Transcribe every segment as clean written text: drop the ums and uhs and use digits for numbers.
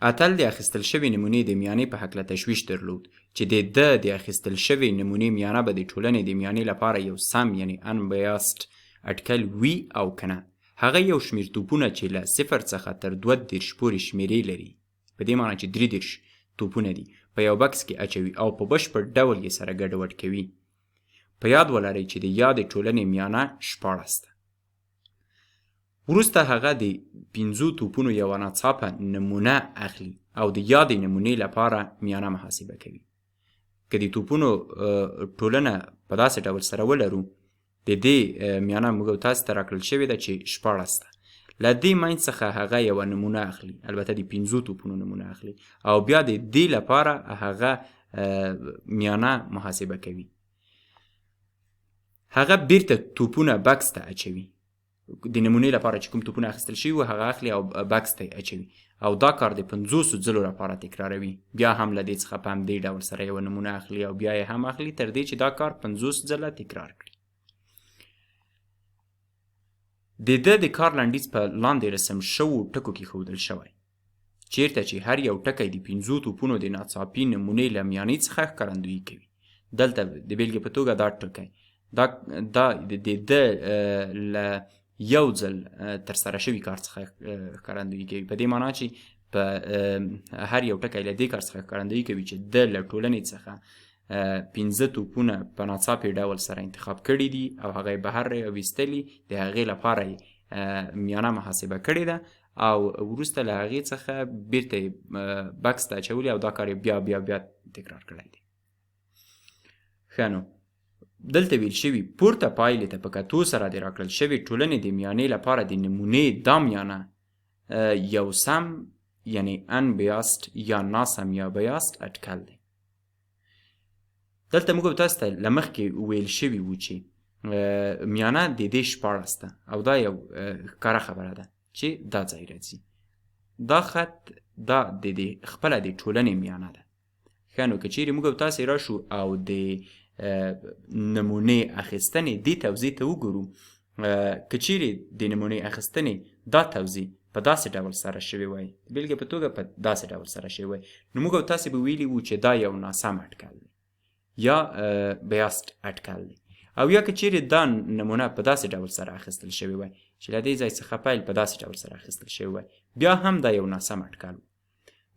اتل د اخیستل شوې نمونې د میانې په هکله تشویش درلود چې د ده د اخیستل شوې نمونې میانه به د ټولنې د میانې لپاره یو سم یعنی unbiased اټکل وي او که نه. هغه یو شمېر توپونه چې له 0 څخه تر 32 پورې شمېرې لري، په دې معنی چې 33 توپونه دي، په یو بکس کې اچوي او په بشپړ ډول یې سره ګډوډ کوي. په یاد ولرئ چې د یادې ټولنې میانه 16 ده. وروسته هغه د 5 توپونو یوه ناڅاپه نمونه اخلي او د یادې نمونې لپاره میانه محاسبه کوي. که د توپونو ټولنه په داسې ډول سره ولرو، د دې میانه موږ او تاسو ته راکړل شوې ده چې 16 ده. له دې منځ څخه هغه یوه نمونه اخلي، البته د 5 توپونو نمونه اخلي او بیا د دې لپاره هغه میانه محاسبه کوي. هغه بیرته توپونه بکس ته اچوي. د نمونې لپاره چې کوم توپونه اخیستل شوي وو هغه اخلي او بکس ته یې اچوي او دا کار د 50 ځلو لپاره تکراروي. بیا هم له دې څخه په همدې ډول سره یوه نمونه اخلي او بیا یې هم اخلي تر دې چې دا کار 50 ځله تکرار کړي. د ده د کار لنډیز په لاندې رسم شوو ټکو کې ښودل شوی، چیرته چې هر یو ټکی د 5 توپونو د ناڅاپي نمونې له میانې څخه ښکارندویي کوي. دلته د بېلګې په توګه دا ټکی دا د ده له یو ځل ترسره شوي کار څخه ښکارندویي کوي، په دې معنا چې په هر یو ټکی له دې کار څخه ښکارندویي کوي چې ده له ټولنې څخه 5 توپونه په ناڅاپي ډول سره انتخاب کړي دي او هغه یې بهر راویستلي، د هغې لپاره یې میانه محاسبه کړې ده او وروسته له هغې څخه بیرته یې بکس ته اچولي او دا کار یې بیا بیا بیا تکرار کړی دی. ښه، نو دلته ویل شوي پورته پایلې ته په کتو سره د راکړل شوې ټولنې د میانې لپاره د نمونې دا میانه یو سم یعنی unbiased یا ناسم یا biased اټکل دی. دلته موږ تاسو ته له مخکې ویل شوي وو چې میانه د دې 16 ده او دا یو ښکاره خبره ده چې دا ځای راځي. دا خط دا د دې خپله د ټولنې میانه ده. ښه، نو که چیرې موږ تاسې راشو او د نمونې اخیستنې دې توضیح ته وګورو، که چیرې د نمونې اخیستنې دا توضیح په داسې ډول سره شوې وای، د بېلګې په توګه په داسې ډول سره شوې وای، نو موږ او تاسې به ویلي وو چې دا یو ناسم اټکل دی یا biased اټکل دی. او یا که چیرې دا نمونه په داسې ډول سره اخیستل شوې وای چې له دې ځای څخه پیل په داسې ډول سره اخیستل شوې وای، بیا هم دا یو ناسم اټکل و.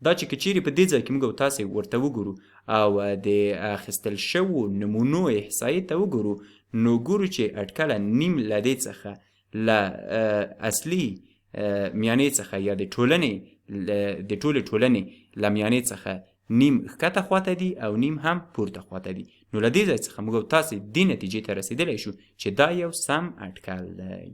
دا چې که چیرې په دې ځای کې موږ او تاسې ورته وګورو او د اخیستل شوو نمونو احصایې ته وګورو، نو ګورو چې اټکله نیم له دې څخه له اصلي میانې څخه یا د ټولنې د ټولې ټولنې له میانې څخه نیم ښکته خواته دي او نیم هم پورته خواته دي. نو له دې ځای څخه موږ او تاسې دې نتیجې ته رسېدلی شو چې دا یو سم اټکل دی.